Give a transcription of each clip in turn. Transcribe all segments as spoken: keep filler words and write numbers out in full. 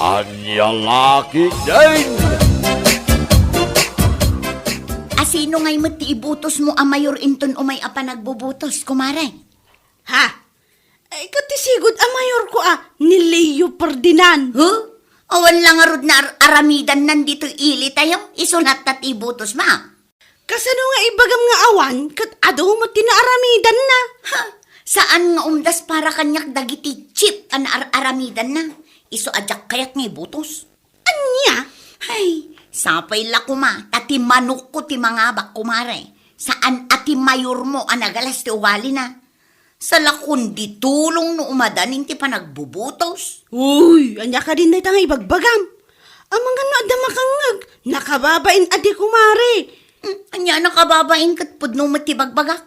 Ania la ketdin? Asino ngay met ti ibutosmo a mayor inton umay a panagbubutos, kumare? Ha? Ay, ket ti sigud a mayorko a ni Leo Ferdinand. Huh? Awan la ngarud nga ar-, aramidanna ditoy ilitayo. Isu latta ti ibutosmo. Kasano nga ibagam nga awan, ket adu met ti naaramidanna? Ha? Saan nga umdas para kaniak dagiti chip a naar-aramidanna? Isu a diak kayat nga ibutos. Ania? Ay, sapay la koma, ta ti manokko ti mangabak, kumare. Saan a ti mayormo a nagalas ti ugalina. Salakon di tulong no umadanin ti panagbubutos. Uy, ania kadin dayta nga ibagbagam? Amangan no adda makangngeg, nakababain a di kumare. Hmm, ania nakababain ket pudno met ti bagbagak?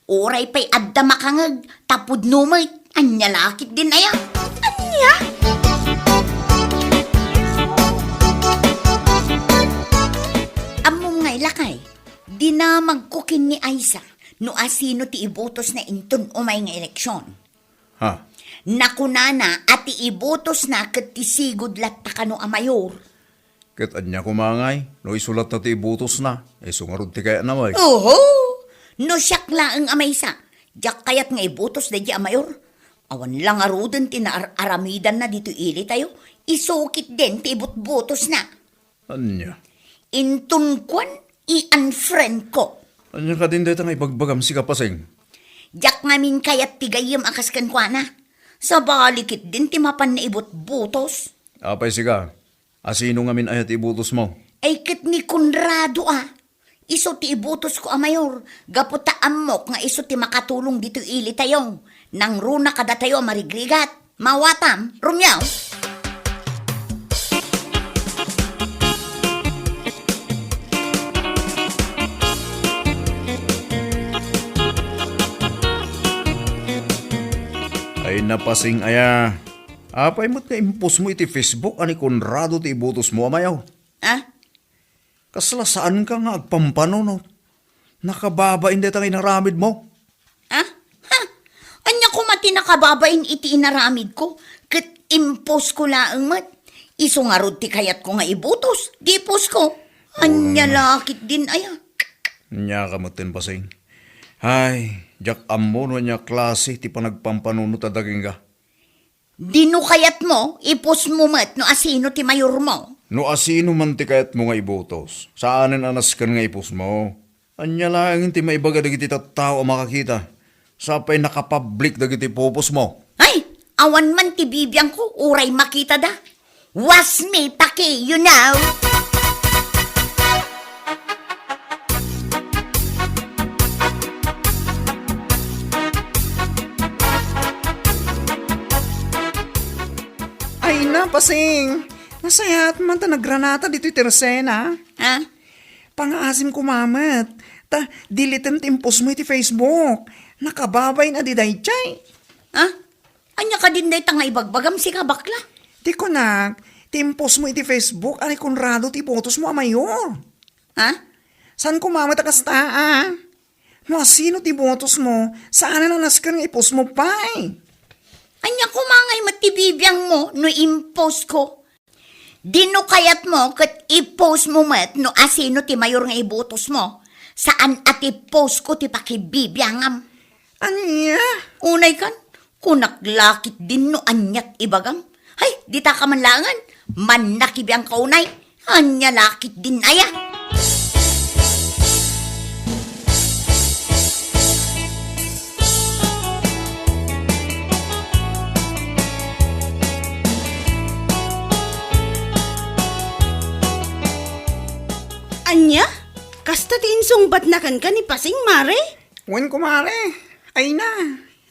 Uray pay adda makangngeg, ta pudno met. Ania la ketdin aya? Ania? Ammom ngay, lakay, dinamagko ken ni Aiza no asino ti ibutosna inton umay nga eleksion. Ha? Nakunana a ti ibutosna ket ti sigud latta kano a mayor. Ket ania koma ngay no isu latta ti ibutosna, isu ngarud ti kayatna met. Oho! No siak laeng a maysa, diak kayat nga ibutos daydi a mayor. Awan la ngaruden ti naar-aramidanna ditoy ilitayo, isu ketdin ti ibutbutosna. Ania? Inton kuan, i-unfriend ko. Ania kadin dayta nga ibagbagam, sika, Pasing? Diak ngamin kayat ti gayyem a kas kenkuana. Sabali ketdin ti mapan nga ibutbutos. Apay, sika, asino ngamin aya ti ibutosmo? Ay, ket ni Conrado, a. Isu ti ibutosko a mayor, gapu ta ammok nga isu ti makatulong ditoy ilitayo. Nangruna kadatayo a marigrigat. Mawatam, Romeo? Ay, Pasing aya. Apay met nga impostmo iti Facebook a ni Conrado ti ibutosmo a mayor? Ah? Kasla saanka nga agpampanunot? Nakababain dayta nga inaramidmo? Ah? Ha? Ania koma ti nakababain iti inaramidko? Ket impostko laeng met. Isu ngarud ti kayatko nga ibutos. Di ipostko. Ania la ketdin aya? Ania ka metten, Pasing? Ay, diak ammo no ania klase ti panagpampanunot a dagingga. Di no kayatmo, ipostmo met no asino ti mayormo. No asino man ti kayatmo nga ibutos, saanen a nasken nga ipostmo. Ania laeng ti maibaga dagiti tattao a makakita, sapay nakapablik dagiti ipupostmo. Ay, awan man ti bibiangko, uray makitada. Was me, Paki, you know. Ay, Pasing. Nasayaat man ta nagranata ditoy Tersena. Ha? Pangaasim koma met. Ta, deletem ti impostmo iti Facebook. Nakababain a di daydiay. Ha? Ania kadin dayta nga ibagbagam, sika, bakla? Ti kunak, ti impostmo iti Facebook a ni Conrado ti ibutosmo a mayor. Ha? Saan koma met a kasta, a? No asino ti ibutosmo, saanen a nasken nga ipostmo pay. Ania koma ngay met ti bibiangmo no impostko? Di no kayatmo ket ipostmo met no asino ti mayor nga ibutosmo. Saan a ti postko ti pakibibiangam. Ania? Unay kan, kunak la ketdin no aniat ibagam. Hay, dita ka man laengen, mannakibiangka unay. Ania la ketdin aya? Ania? Kasta ti insungbatna kenka ni Pasing, mare? Wen, kumare. Ay na,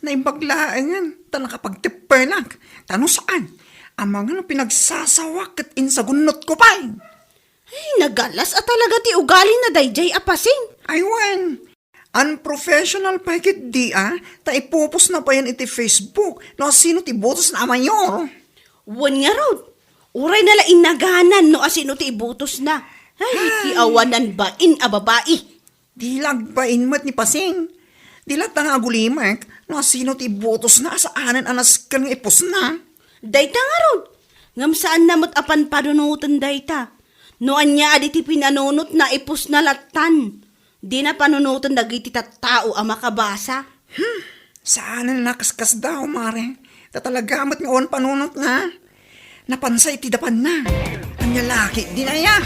naimbag laengen ta nakapagteppenak. Ta no saan, amangan no pinagsasawak ket insagunnotko pay. Ay, nagalas a talaga ti ugalina daydiay a Pasing. Ay wen, unprofessional pay ketdi a, ta ipupostna payen iti Facebook no asino ti ibutosna a mayor. Wen ngarud, uray na la inaganan no asino ti ibutosna. Ay, ti awanan bain a babai. Di la agbain met ni Pasing. Di latta nga agulimek no asino ti ibutosna a saanen a nasken nga ipostna. Dayta ngarud, Ngem saanna met a panpanunoten dayta. No ania a di ti pinanunotna, ipusna lattan. Dina panunoten dagiti tattao a makabasa. Hmm, saan a nakaskasdaaw, Mare. Ta talaga met nga awan panunotna. Napansa iti dapanna. Ania la ketdin aya?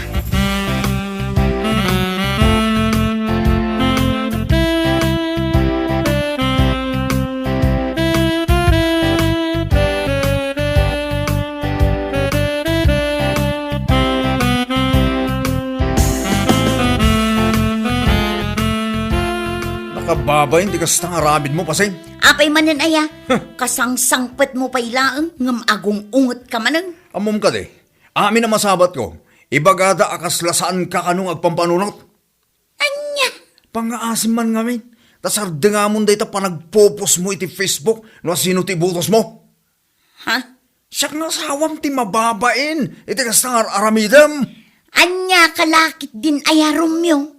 Nakababain ti kasta nga aramidmo, Paseng. Apay manen aya? Huh. Kasangsangpetmo pay laeng ngem agung-ungetka manen. Ammom kadi, amin a masabatko, ibagada a kasla saanka kano nga agpampanunot. Ania? Pangngaasim man ngamin, ta sardengamon dayta panagpopostmo iti Facebook no asino ti ibutosmo. Ha? Siak nga asawam ti mababain iti kasta nga ar-aramidem. Ania ka la ketdin aya, Romeo?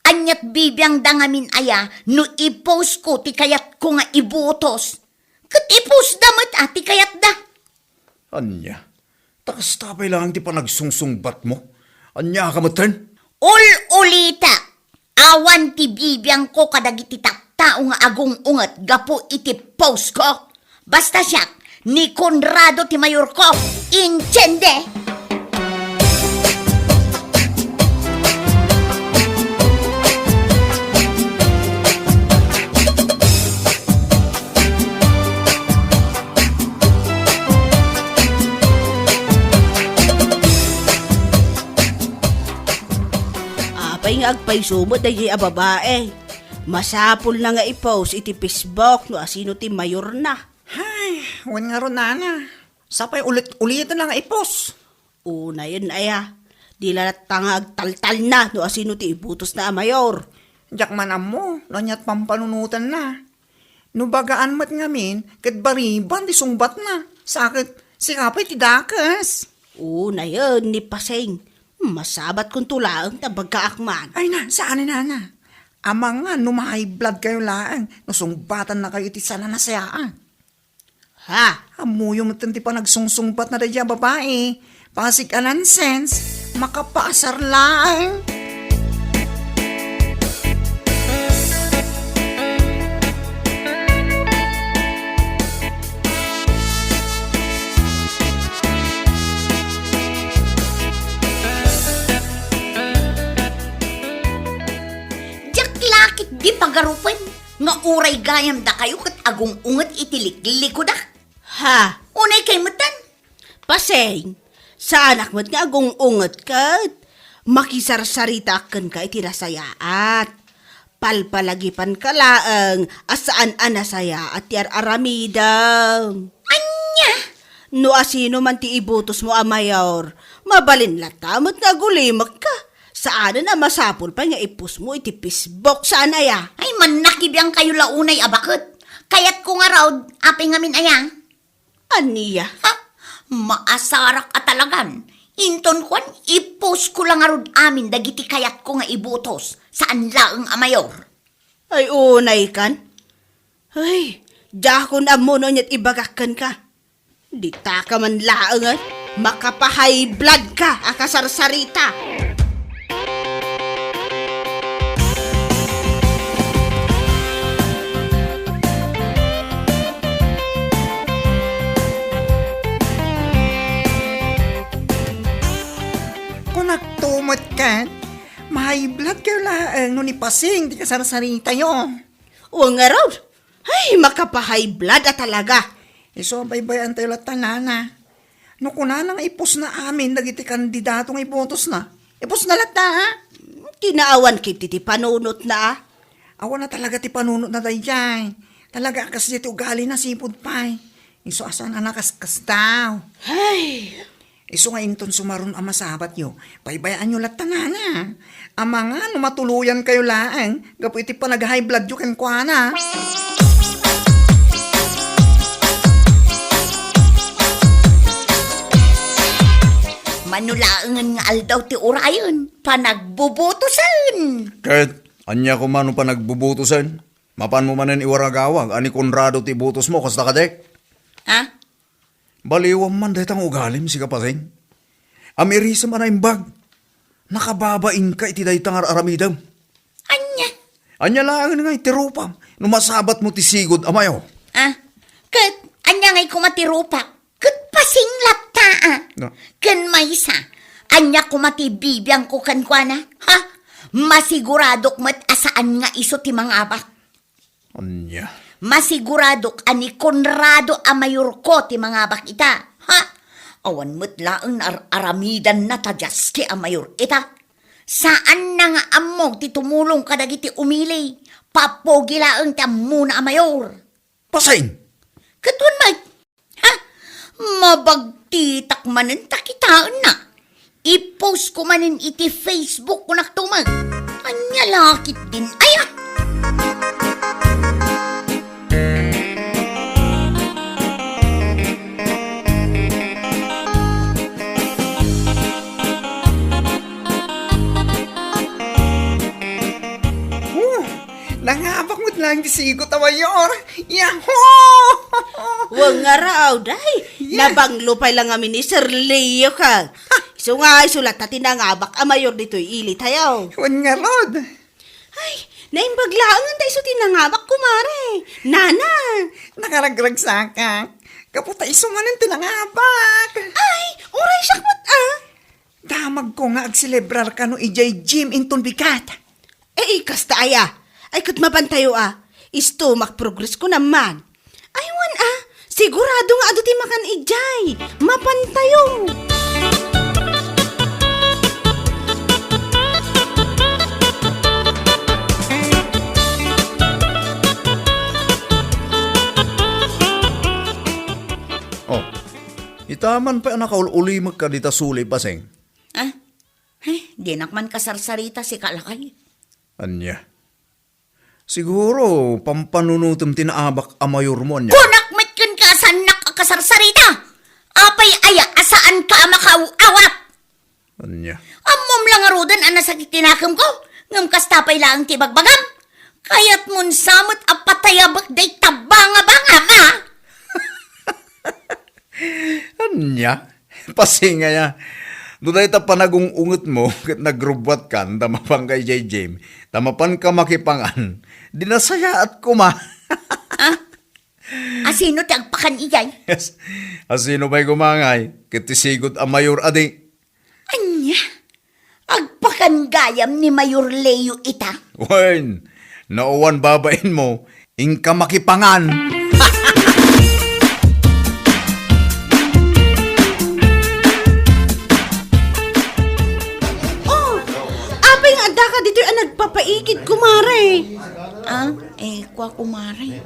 Aniat bibiangda ngamin aya no ipostko ti kayatko nga ibutos? Ket ipostda met a ti kayatda. Ania? Ta kasta pay laeng ti panagsungsungbatmo? Ania ka metten? Ul-ulitek, awan ti bibiangko kadagiti tattao nga agung-unget gapu iti postko. Basta siak, ni Conrado ti mayorko. Intiende? Apay nga agpayso met daydiay a babai? Masapulna nga i-post iti Facebook no asino ti mayorna. Ay, wen ngarud, nana. Sapay ulit-uliten nga i-post. Unayen aya, di la latta nga agtaltalna no asino ti ibutosna a mayor. Diak man ammo no aniat pampanunotanna. No bagaan met ngamin, ket bariban ti sungbatna. Sa ket, sika pay ti dakes. Unayen ni Paseng, masabatkonto laeng ta bagaak man. Ay na, saan ni nana? Amangan no ma-high blood kayo laeng no sungbatannakayo iti sananasayaan. Ha? Ammoyo metten ti panagsungsungbatna daydiay a babai. Pasig a nonsense, makapaasar laeng. Diak la ketdi pagarupen nga uray gayam dakayo ket agung-unget iti liklikudak. Ha? Unay kay metten. Paseng, saanak met nga agung-unget ket makisarsaritaak kenka iti nasayaat. Palpalagipanka laeng a saan a nasayaat ti ar-aramidem. Ania? No asino man ti ibutosmo a mayor, mabalin latta met nga agulimekka. Saanen a masapul pay nga i-postmo iti Facebook, saan aya? Ay, mannakibiangkayo la unay a baket. Kayatko ngarud, apay ngamin aya? Ania? Ha? Maasarak a talagan. Inton kuan, i-postko la ngarud amin dagiti kayatko nga ibutos, saan laeng a mayor. Ay, unay kan? Ay, diakon ammo no aniat ibagak kenka. Ditaka man laengen, makapahay blood ka a kasarsarita. Kunak tumet ken, mahay blood kayo laeng no ni Pasing ti kasarsaritayo. Wen ngarud, ay, makapahay blood a talaga. Isu a baybayantayo latta, nana. No kunana nga ipusna amin dagiti kandidato nga ibutosna, ipusna latta, ha? Kinaawan kiti ti panunotna, a? Awan a talaga ti panunotna daydiay. Talaga a kasdiay ti ugalina sipud pay. Isu a saan a nakaskasdaaw. Ay! Isu nga inton sumaron a masabatyo, baybayaanyo latta, nana. Amangan no matuloyan kayo laeng gapu iti panag-high bloodyo kenkuana. Mano laengen nga aldaw ti urayen, panagbubutosen. Ket ania koma no panagbubutosen? Mapanmo manen iwaragawag a ni Conrado ti ibutosmo, kasta kadi? Ha? Baliwam man dayta nga ugalim, sika Pasing. Amirisem a naimbag. Nakababainka iti dayta nga ar-aramidem. Ania? Ania laengen nga iti rupam no masabatmo ti sigud a mayor? Ah, ket ania ngay koma ti rupak? Ket Pasing latta, a. No. Ken maysa, ania koma ti bibiangko kenkuana? Ha? Masiguradok met a saan nga isu ti mangabak. Ania? Masiguradok a ni Conrado a mayorko ti mangabak ita. Ha? Awan met laeng ar-aramidanna ta diaske a mayor ita. Saanna nga ammo ti tumulong kadagiti umili. Papugi laeng ti ammona a mayor. Pasing! Ket wen met, ha? Mabagtitak manen ta kitaenna. I-post ko manen iti Facebook ko naktumek. Ania la ketdin aya? Oh, nangabak met laeng ti sigud a mayor. Yahoo! Wen ngarud, ay, Yeah. Nabanglo pay la ngamin ni Sir Leo ka. Isu nga, isu latta ti nangabak a mayor ditoy ili tayo. Wen ngarud. Ay, naimbag laeng ta isu ti nangabak, kumare. Nana. Nakaragragsakak. Gapu ta isu manen ti nangabak. Ay, uray siak met, a. Damagko nga agselebrarka no idiay gym inton bigat. Eh, kasta aya. Ay, ket mapantayo, a. Isu ti makprogress ko naman. Ay, wen, a. Sigurado nga adu ti makan idiay. Mapantayo. Oh, ita man pay a nakaul-ulimekka dita suli, Pasing. Ah? Eh, dinak man kasarsarita, sika lakay. Ania? Siguro, pampanunotem ti naabak a mayormo, ania? Kunak met kenka a saannak a kasarsarita! Apay aya a saanka a makaaw-awat? Ania? Ammom la ngaruden a nasakit ti nakemko, ngem kasta pay laeng ti ibagbagam? Kayatmon sa met a patayabek dayta bangabangam, a? Ania? Pasing aya. No dayta panagung-ungetmo ket nagrubbuatkan ta mapanka idiay gym, ta mapanka makipangan, di nasayaat koma. Ah? Asino ti agpakan idiay? Yes. Asino pay koma ngay? Ket ti sigud a mayor a di. Ania? Agpakan gayam ni Mayor Leo ita? Wen, no awan babainmo, inka makipangan. Oh, apay nga addaka ditoy a nagpapaigid, kumare? Ah, eh, kua, kumare.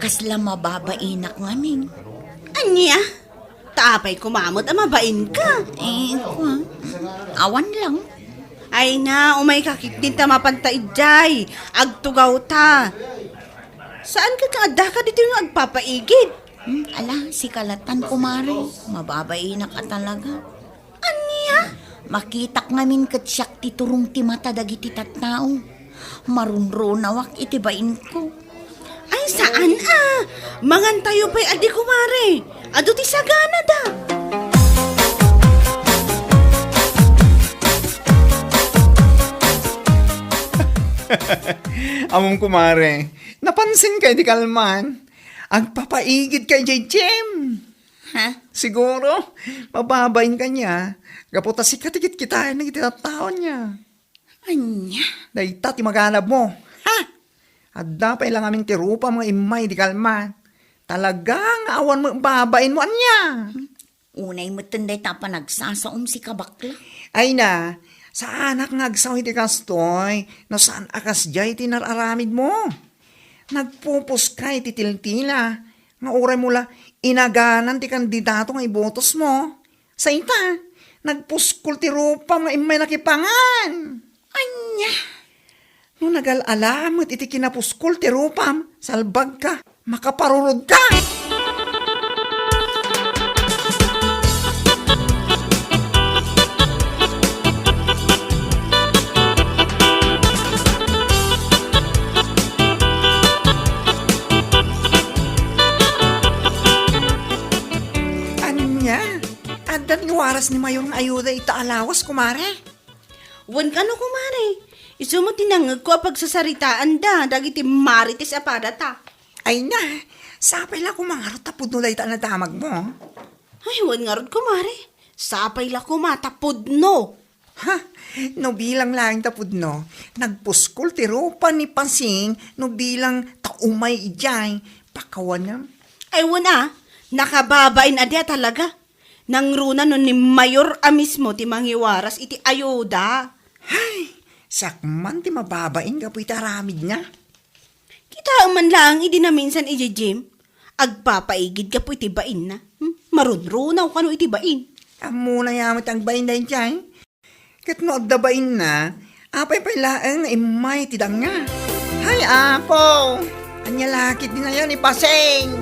Kasla mababainak ngamin. Ania? Ta apay koma met a mabainka? Eh, kua. Awan lang. Ay na, umayka ketdin ta mapanta idiay. Agtugawta. Saan ket nga addaka ditoy nga agpapaigid? Hmm, ala, sika lattan, kumare. Mababainak a talaga. Ania? Makitak ngamin ket siak ti turong ti mata dagiti tattao. Marunrunawak iti bainko. Ay, saan a? Mangantayo pay a di, kumare. Adu ti saganada. Ammom, kumare, napansinka iti kalman. Agpapaigidka idiay gym. Ha? Siguro, mababain kaniak. Gapu ta sika ti kitkitaen dagiti tattaona. Ania? Dayta ti maganabmo. Ha? Adda pay la ngamin ti rupam nga immay di kalman. Talaga nga awan met babainmo, ania? Unay metten dayta a panagsasaom, sika bakla. Ay na, saanak nga agsao iti kastoy, no saan a kasdiay ti nar-aramidmo. Nagpupuska iti tiltila, nga uraymo la inaganan ti kandidato nga ibotosmo. Sa ita, nagpuskol ti rupam nga immay nakipangan. Ania? No nagal-ala met iti kinapuskol ti rupam, salbagka, makaparurodka. Adda ti waras ni Mayor nga ayuda ita a lawas, kumare? Wen kano, kumare. Isu met ti nangngegko a pagsasaritaanda dagiti marites a padata. Ay na, sapay la koma ngarud ta pudno dayta a nadamagmo. Ay, wen ngarud, kumare. Sapay la koma ta pudno. Ha? No bilang laeng ta pudno, nagpuskol ti rupa ni Pasing no bilang ta umay idiay, pakawanem. Ay, wen a, nakababain a dia talaga. Nangruna no ni Mayor a mismo ti mangiwaras iti ayuda. Hay, siak man ti mababain gapu iti aramidna. Kitaem man laeng idi naminsan idiay gym, agpapaigid gapu iti bainna. Hmm? Marunrunaw kano iti bain. Ammona ya met ti agbain daydiay. Ket no adda bainna, apay pay laeng nga immay ti danga? Hay, Apo! Ania la ketdi aya ni Pasing?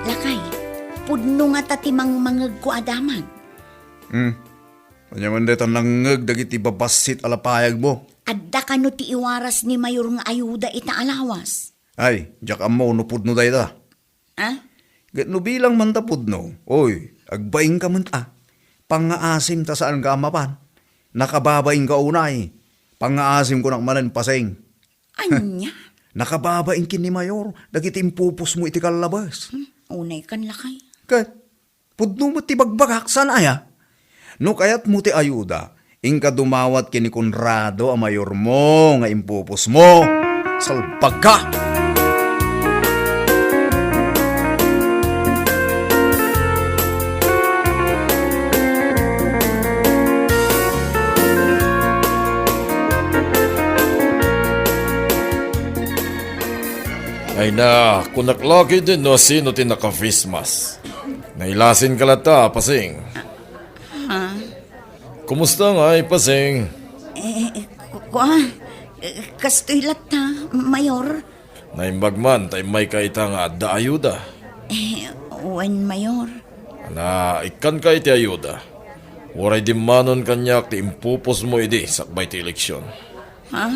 Lakay, pudno ngata ti mangmangegko a damag. Hmm. Ania man dayta nangngeg dagiti babassit a lapayagmo? Adda kano ti iwaras ni Mayor nga ayuda ita a lawas? Ay, diak ammo no pudno dayta. Ah? Ket no bilang man ta pudno, oy, agbainka met a. Pangngaasim ta saanka a mapan. Nakababainka unay. Pangngaasim kunak manen, Pasing. Ania? Nakababain ken ni Mayor dagiti impupusmo iti kallabes. Hmm, unay kan, lakay. Ket pudno met ti bagbagak, saan aya? No kayatmo ti ayuda, inka dumawat ken ni Conrado a mayormo nga impupusmo. Salbagka! Ay na, kunak la ketdin no sino ti naka-face mask. Nailasinka latta, Pasing. Ha? Kumusta ngay, Pasing? Eh, ku-, kua, eh, kastoy latta, Mayor. Naimbag man ta immayka ita nga adda ayuda. Eh, wen, Mayor. Ana, ikkanka iti ayuda. Uray dimmanon kaniak ti impupusmo idi sakbay ti eleksion. Ha?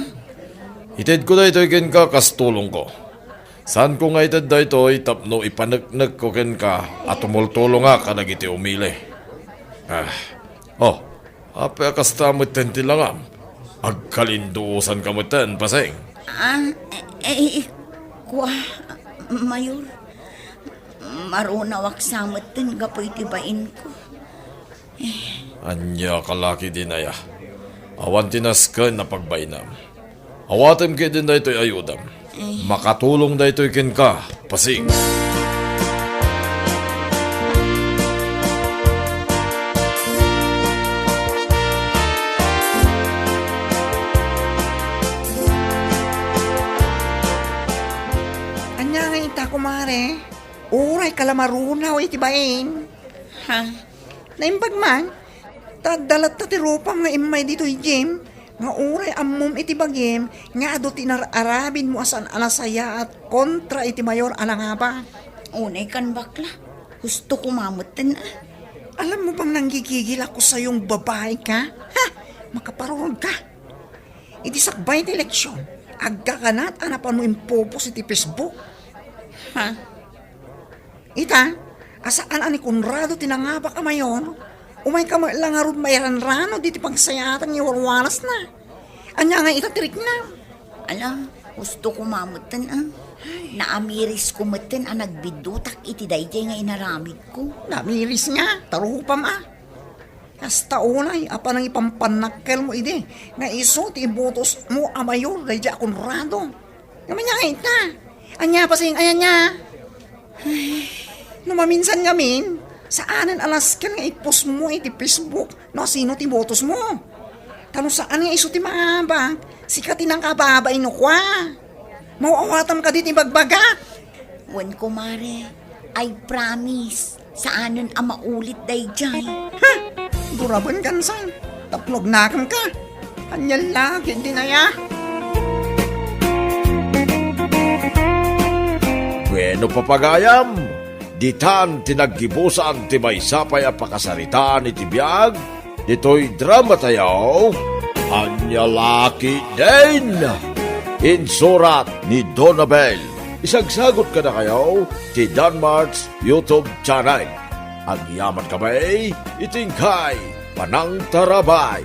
Itedko daytoy kenka kas tulongko. Saanko nga ited daytoy tapno ipaneknekko kenka a tumultulongak kadagiti umili. Ah. Oh, apay a kasta metten ti langam? Agkalinduosanka metten, Pasing. Ah, eh, eh, kua, Mayor. Marunawak sa metten gapu iti bainko. Ania ka la ketdin aya? Awan ti nasken a pagbainam. Awatem ketdin daytoy ayudam. Eh. Makatulong daytoy kenka, Pasing. Ania nga ita, kumare? Uray ka la marunaw iti bain. Ha? Naimbag man, ta adda latta ti rupam nga immay ditoy gym, nga uray ammom iti bagim nga adu ti inar-arabidmo a saan a nasayaat kontra iti mayor a nangabak. Unay kan, bakla. Husto koma metten, ah. Alam mo bang nanggigigil ako sayong babae ka? Ha? Makaparurog ka. Iti sakbay ti eleksyon, agkakanat a napanmo impupos iti Facebook. Ha? Ita, a saan a ni Conrado ti nangabak a mayor, umayka met la ngarud mairanrano diti pagsayaatan nga iwarwarasna. Ania nga ita ti riknam? Ala, husto koma metten, ah. Naamirisko metten a nagbiddutak iti daydiay nga inaramidko. Naamiris nga, ta rupam, ah. Kasta unay a panangipampanakkelmo idi nga isu ti ibutosmo a mayor daydiay a Conrado. Ngem ania nga ita? Ania, Pasing, aya nia? Ay, no maminsan ngamin, saanen a nasken nga ipostmo iti Facebook no asino ti ibutosmo. Ta no saan nga isu ti mangabak, sika ti nakababain no kua. Maaw-awatam kadi ti ibagbagak. Wen, kumare, I promise, saanen a maulit daydiay. Ha! Duraben kansan, tapno agnakemka. Ania la ketdin aya? Bueno, papagayam, ditan ti naggibusan ti maysa pay a pakasaritaan iti biag ditoy dramatayo, Ania La Ketdin. Insurat ni Donabel. Isagsagot kadakayo ti Danmart's YouTube channel. Agyamankami iti inkay panangtarabay.